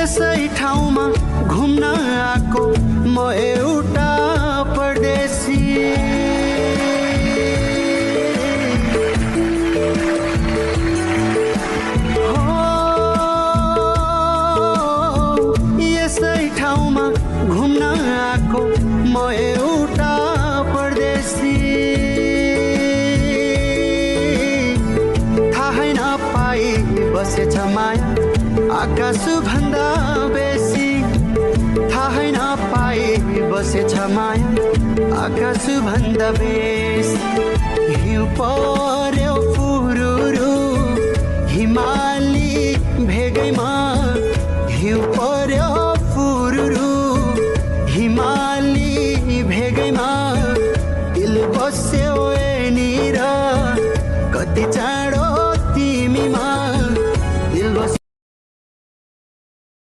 यसै ठाउँमा घुम्न आएको म एउटा परदेशी यसै ठाउँमा घुम्न आएको म एउटा परदेशी थाहै नपाई बसेछ माया आकाश भन्दा बेसी थाहै नपाई बसेछ माया आकाश भन्दा बेसी हिउँ पर्यो फुरुरु हिमाली भेगैमा